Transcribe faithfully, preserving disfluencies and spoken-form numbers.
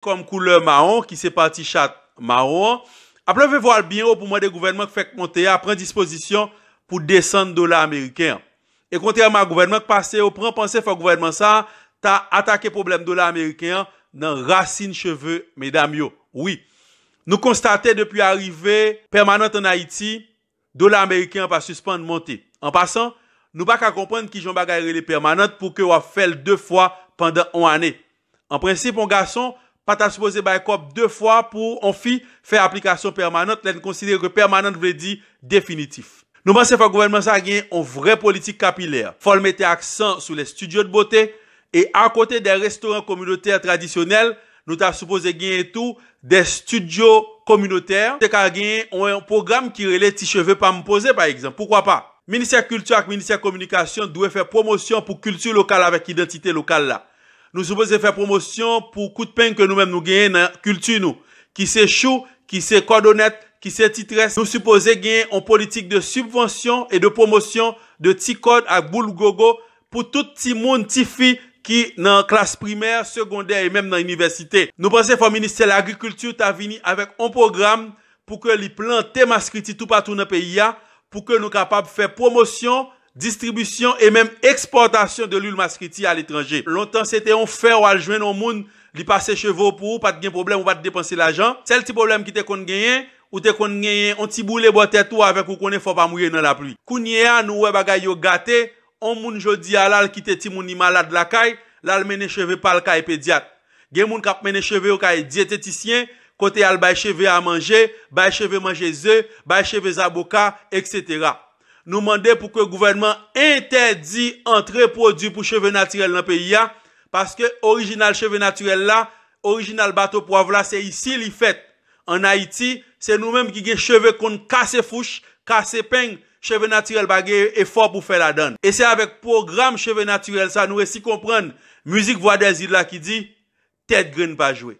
kòm koulè mawon, ki se pati chat mawon an, ap leve vwa l byen wo pou mande gouvènman k fèk monte a pran dispozisyon pou desann dola ameriken an. E kontrèman a gouvènman k pase yo, pran panse fò gouvènman sa a ta atake pwoblèm dola ameriken an nan rasin cheve medam yo. Wi, nou konstate depi arive pèmanant ann Ayiti, dola ameriken an pa sispann monte. An pasan, nou pa ka konprann kijan yon bagay rele pèmanant pou ke w ap fè l de fwa pandan yon ane. An prensip, yon gason pa ta sipoze bay kòb de fwa pou yon fi fè aplikasyon pèmanant, lè n konsidere ke pèmanant vle di definitif. Nou panse fò gouvènman sa a gen yon vrè politik kapilè. Fò l mete aksan sou les studios de beauté e akote dè restoran kominotè tradisyonèl, nou ta sipoze genyen tou dè estidyo kominotè. Te ka genyen yon pwogram ki rele Ti Cheve Pa M Poze, pa egzanp. Poukwa pa? Ministè Kilti ak Ministè Kominikasyon dwe fè pwomosyon pou kilti lokal avèk idantite lokal la. Nou sipoze fè pwomosyon pou kout peng ke nou menm nou genyen nan kilti nou, ki se chou, ki se kòdonèt, ki se ti très. Nou sipoze genyen yon politik de sibvansyon e de pwomosyon de ti kòd ak boul gogo pou tout timoun, tifi ki nan klas primè, segondè e menm nan inivèsite. Nou panse fò Ministè Lagrikilti ta vini avèk yon pwogram pou ke li plante maskriti toupatou nan peyi a, pou ke nou kapab fè pwomosyon, distribisyon e menm ekspòtasyon de lwil maskriti aletranje. Lontan, se te yon fè w al jwenn yon moun, li pase cheve w pou ou, pa t gen pwoblèm, ou pa t depanse lajan. Sèl ti pwoblèm ki te konn genyen, ou te konn genyen yon ti boule bò tèt ou avèk ou konnen fò w pa mouye nan lapli. Kounye a, nou wè bagay yo gate, yon moun jodi a la, l kite timoun li malad lakay, l al mennen cheve pa l kay pedyat. Gen moun k ap mennen cheve yo kay dyetetisyen, kote y al bay cheve a manje, bay cheve manje ze, bay cheve zaboka, etsetera. Nou mande pou ke gouvènman entèdi antre pwodui pou cheve natirèl nan peyi a, paske orijinal cheve natirèl la, orijinal bato pwav la, se isi li fèt. Ann Ayiti, se nou menm ki gen cheve konn kase fouch, kase peng, cheve natirèl pa gen efò pou fè ladan l. E se avèk pwogram cheve natirèl sa nou resi konprann mizik Vwadèzil la ki di, tèt grenn pa jwe.